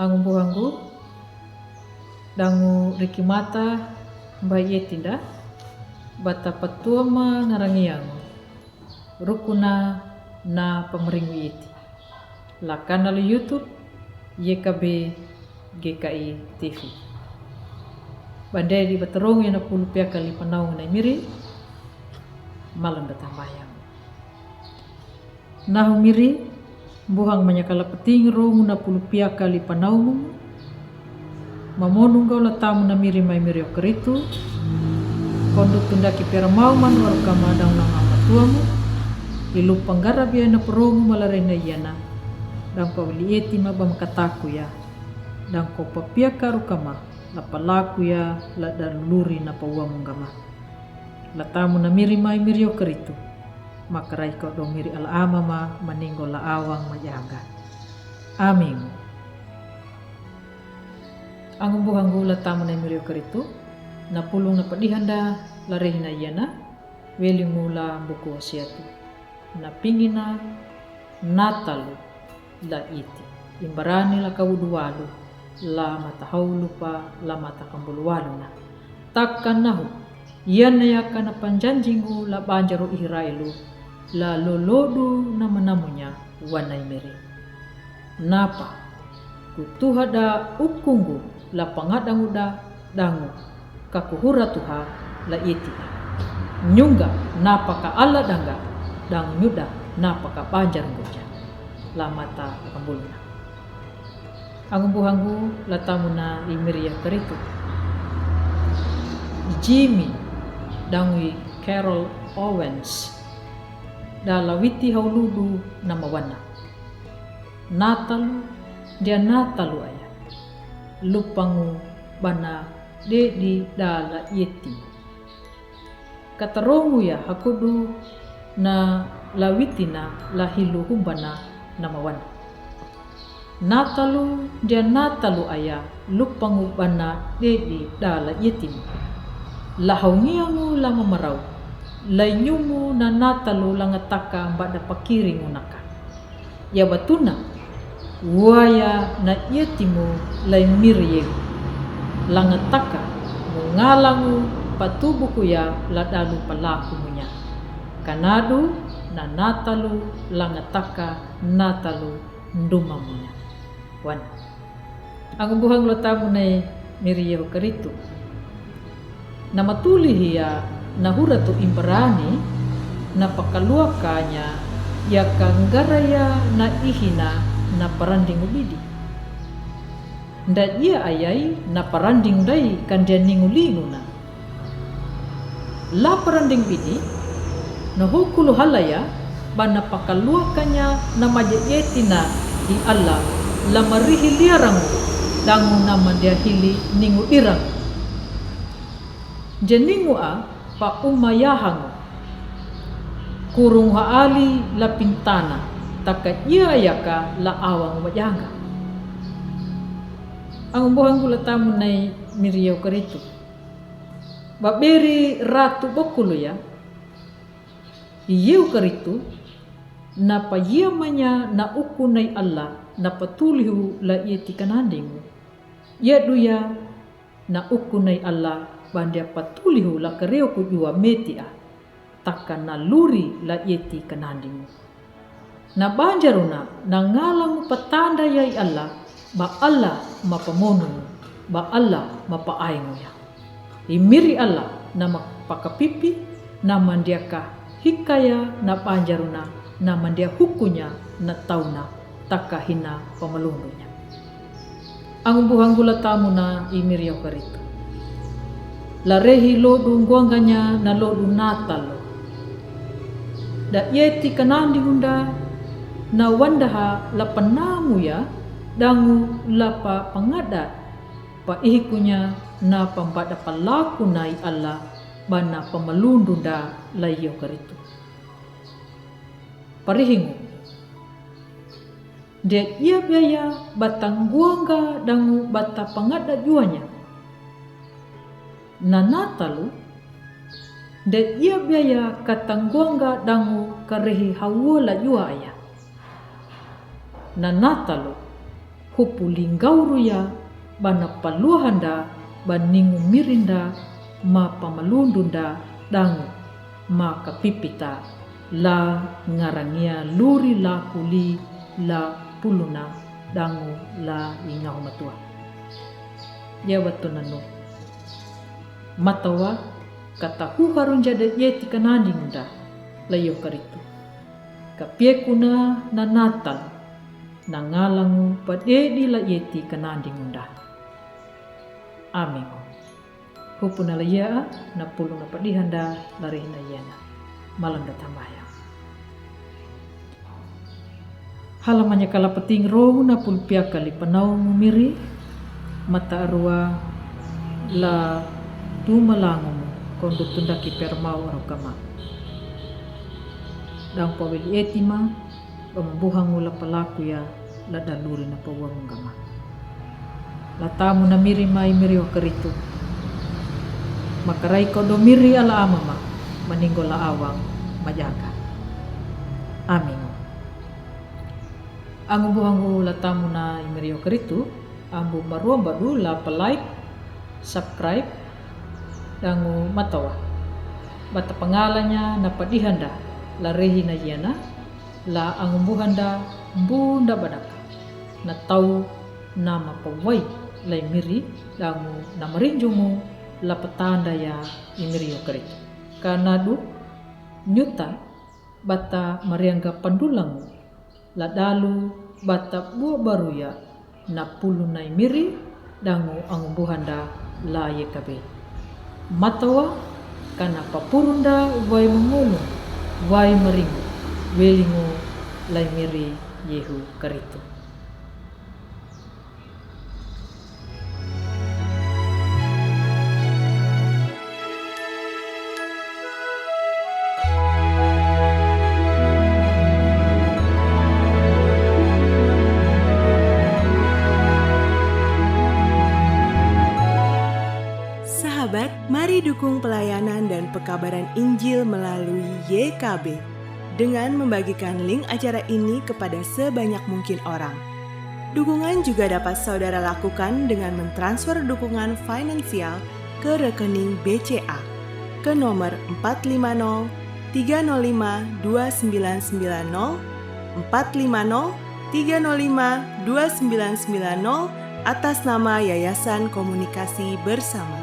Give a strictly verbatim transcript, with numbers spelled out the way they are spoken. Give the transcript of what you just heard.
Angumbuhangu, dangu riki mata ba ieti nda, bata patuama ngarangiangu, rukuna na pamaringu ieti. La kanal YouTube Y K B G K I T V. Bande di batarongu ya na pulu piaka li panaungu na imiri, malam datang bayang. Nahu miri, buhang manyakala pating rongu na pulu piaka li panaungu. Mamonunggau la tamu na miri mai miri okaritu. Kondu tunda ki pera mau manu aru kama dang na ngama tuamu. Ilu panggara bia na perongu malare na iana. Dang pawili eti ma bam kataku ya. Dang ko papiaka aru kama la palaku ya la daluri na pawamu ngama. La tamu na miri mai miri okaritu. Makarai ko do miri ala ama ma maninggo la awang ma jaga. Amin. Angumbuhangu la tamu na miri okaritu. Na pulung na padihanda la rehina iana. Weli mula buku wasiatu. Na pingina Natalu la ieti. Imbarani la kawudu walu, la mata haulu pa, la mata kambulu walu na. Taka nahu, iana yaka na panjanjingu la banjaru Israelu, la lolodu na manamunya wana imiri. Napa, kutuha da ukungu la pangadangu da dangu, kakuhura tuha la ieti. Nyunga napa ka ala danga, dangu nyuda napa ka banjar nguja. La mata kambulna. Angumbuhangu la tamu na imiri okaritu. Jimmy dangu i Carol Owens. Da lawiti hauludu na mawana. Natalu, dia Natalu aya. Lupangu bana dedi da la ieti. Katarongu ya hakudu na lawitina la hilu humbana na mawana. Natalu, dia Natalu aya lupangu bana dedi da la ieti. La haungiangu la mamarau, la inyumu na Natalu la ngataka mbada pakiri ngunaka. Ia batuna, waya na ietimu lai miri yegu. La ngataka, mu ngalangu patubuku ya la dalu palaku munya. Kanadu na Natalu la ngataka Natalu nduma munya. Wan. Angumbuhangu la tamu na imiri okaritu. Na matulihi ya na huratu imbarani na pakaluakanya ya ka ngaraya na ihina na parandingu bidi. Nda ia ayai na paranding dai kandia ningu lingu na. La paranding bidi, na hukulu halaya, bana pakaluakanya na maja etina i Allah, la marihi liarangu, dangu na mandia hili ningu dirangu. Janingu a pa umma yahangu. Kurung haali la pintana, taka ia yaka la awangu majanga. Angumbuhangu la tamu na imiri okaritu. Baberi ratu bokulu ya. Ieu karitu, na payia manya na uku nai Allah, na patulihu la ieti kanandingu. Ia duya, na uku nai Allah, bandia patulihu la kareo ku jua meti a. Taka na luri la ieti kanandingu. Na banjaruna, na ngalangu patanda yai Allah, ba Allah ma pamonungu, ba Allah ma paaingu ya. Imiri Allah na ma pakapipi, na mandiaka hikaya na banjaruna, na mandia hukunya na tauna, taka hina pamalundunya. Angumbuhangu la tamu na imiri okaritu. La rehi lodu nguanganya na lodu Natalu. Da ieti kanandingu nda na wandaha la panamu ya dangu la pa pangada pa ihikunya na pambada palaku nai Allah bana pamalundu nda la okaritu. Parihingu. Nda ia biaya bata nguanga dangu bata pangada juanya. Na Natalu, nda ia biaya kata nguanga dangu karehi hawua la jua aya. Na Natalu, Hupu lingauru ya ba na paluahanda ba ningu mirinda ma pamalundunda dangu ma kapipita la ngarangia luri la kuli la puluna dangu la ingahu matua. Ya watu nanu. Matawa katahuharunja da yeti kanandingunda la yo karitu. Kapiekuna na natal na ngalangu padedi la yeti kanandingunda. Amingo. Hupuna la yea na puluna padihanda la rehina yena. Malanda tamaya. Halamanya kala pating rohu na pulpia kali panau mumiri mata arua la tumalangumu kondu tundaki permau arukama. Dang pawili etima ba mambuhangu la palakuya la daluri na pawamu gama. La tamu na miri mai miri wa karitu. Makarai ko do miri ala amama maningo la awang majaga. Amingo. Angu buhangu la tamu na imiri wa karitu. Ambu maruamba du la pa like, subscribe, dangu matawa. Bata pangalanya na padihanda la rehina yena la angumbuhanda mbunda badaka. Na tau nama pawai la imiri dangu na marinjungu la patanda ya imiri yo karitu. Kanadu nyuta bata mariangga pandulangu la dalu bata bua baruya na pulu na imiri dangu angumbuhanda la yekabe. Matawa kana papurunda vai mangulu vai maringu welingu lai miri yehu karitu. Sahabat, mari dukung pelayanan dan pekabaran Injil melalui Y K B dengan membagikan link acara ini kepada sebanyak mungkin orang. Dukungan juga dapat saudara lakukan dengan mentransfer dukungan finansial ke rekening B C A ke nomor empat lima nol tiga nol lima dua sembilan sembilan nol, empat lima nol tiga nol lima dua sembilan sembilan nol, atas nama Yayasan Komunikasi Bersama.